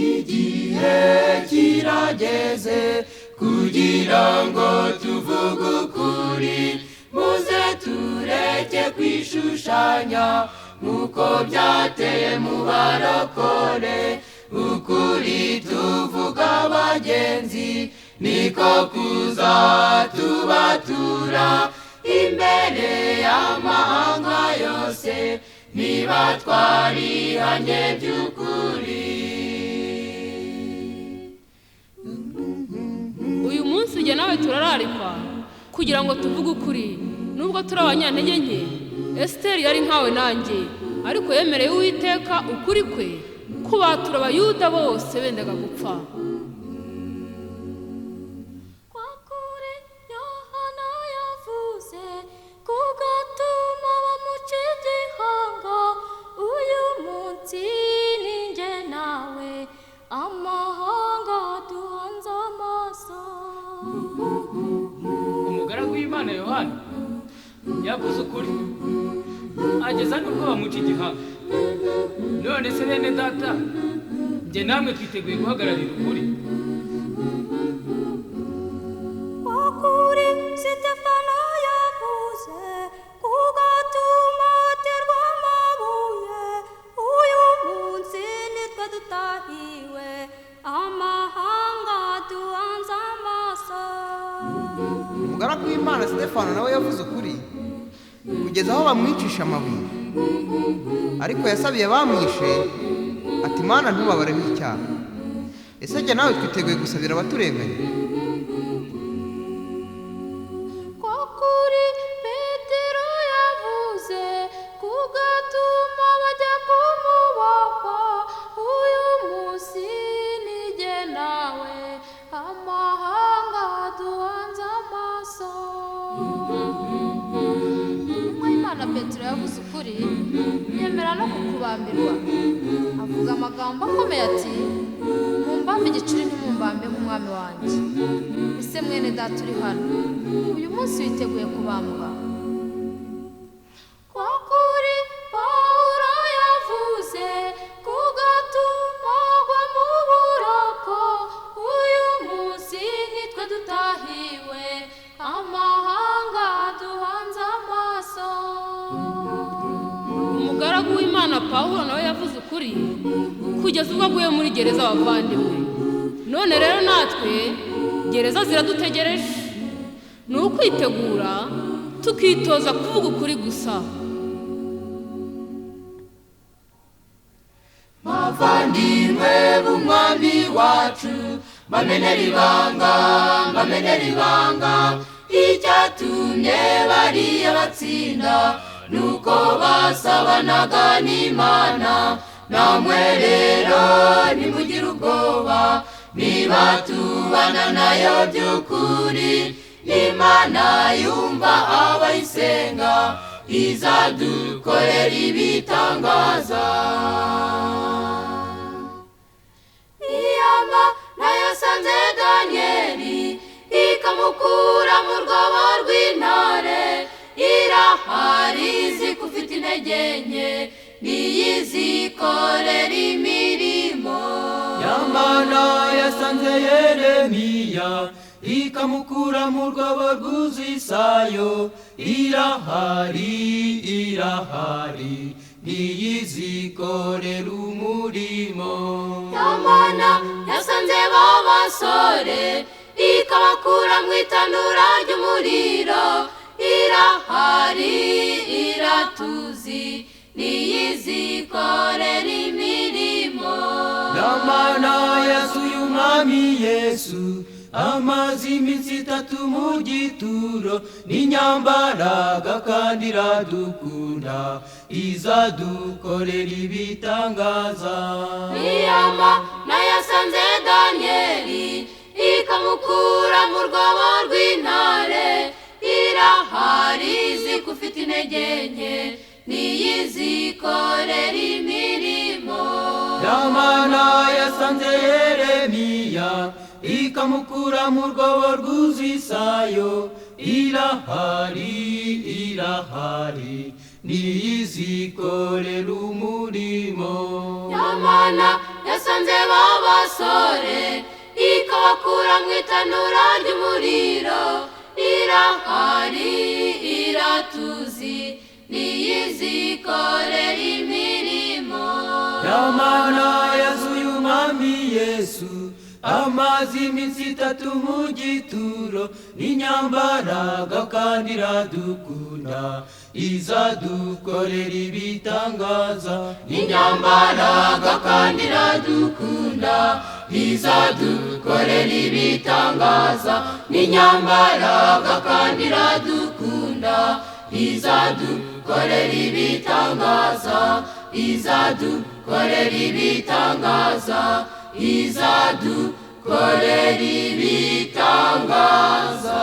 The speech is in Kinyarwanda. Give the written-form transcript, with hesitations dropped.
Igihe kirageze kugira ngo tuvuge ukuri, muze tureke kwishushanya nk'uko byateye mu barokore. Ukuri tuvuga bagenzi niko kuzatubatura imbere y'amahanga yose, niba twarihanye by'ukuri. Uyu munsi jye nawe turararikwa kugira ngo tuvuge ukuri, nubwo turi abanyantege nke. Esiteri yari nkawe nanjye, ariko yemereye Uwiteka ukuri kwe kubatura Abayuda bose bendaga gupfa. Kwa kuri Yohana yavuze kugatuma bamuca igihanga, uyu munsi ni njye nawe amahanga duhanze amaso. Umugaragu w'Imana Yohana yavuze ukuri ageza n'ubwo bamuca igihanga. None se bene data, njye namwe twiteguye guhagararira ukuri? Kwa kuri Sitefano yavuze kugatuma aterwa amabuye, uyu munsi nitwe dutahiwe amahanga duhanze amaso. Umugaragu w'Imana Sitefano nawe yavuze ukuri kugeza aho bamwicisha amabuye, ariko yasabiye abamwishe ati: Mana ntubabareho icyaha. Ese jye nawe twiteguye gusabira abaturenganya? Kwa kuri Petero yavuze kugatuma bajya kumuboha, uyu munsi ni jye nawe amahanga duhanze amaso. Intumwa y'Imana Petero yavuze ukuri yemera no kukubambirwa, avuga amagambo akomeye ati: mumbambe igicuri ntimumbambe nk'umwami wanjye. Ese mwene data uri hano uyu munsi witeguye kubambwa? Kwa kuri Pawulo yavuze kugatuma agwa mu buroko, uyu munsi nitwe dutahiwe amahanga duhanze amaso. Umugaragu w'Imana Pawulo nawe yavuze ukuri kugeza ubwo aguye muri gereza. Abavandimwe, none rero natwe gereza ziradutegereje, ni ukwitegura tukitoza kuvuga ukuri gusa. Bavandimwe b'umwami wacu, bamenera ibanga, bamenera ibanga, icyatumye bariya batsinda nuko basabanaga n'Imana. Namwe rero ntimugire ubwoba, niba tubana nayo by'ukuri, Imana yumva abayisenga, izadukorera ibitangaza. Iyama nayasanze Daniyeli ikamukura mu rwobo rw'intare, irahari izi ko ufite intege nke, niyizikorera imirimo. Yamana yasanze Yeremiya ikamukura mu rwobo rwuzuye isayo, irahari irahari niyizikorera umurimo. Yamana yasanze ba basore ikabakura mu itanura ry'umuriro, irahari iratuzi niyizikorera imirimo. Yamana yasuye umwami Yesu amaze iminsi itatu mu gituro, n'inyambaraga kandi iradukunda, izadukorera ibitangaza. Iyama nayasanze Daniyeli ikamukura mu rwobo rw'intare, irahari izi ko ufite intege nke, niyizikorera imirimo. Yamana yasanze Yeremiya ikamukura mu rwobo rwuzuye isayo, irahari irahari niyizikorera umurimo. Yamana yasanze ba basore ikabakura mu itanura ry'umuriro irahari iratuzi niyizikorera imirimo. Yamana yazuye umwami Yesu amaze iminsi itatu mu gituro, n'inyambaraga kandi iradukunda, izadukorera ibitangaza. Inyambaraga kandi iradukunda, izadukorera ibitangaza. N'inyambaraga kandi iradukunda, izadukorera ibitangaza. Izadukorera ibitangaza, izadukorera ibitangaza.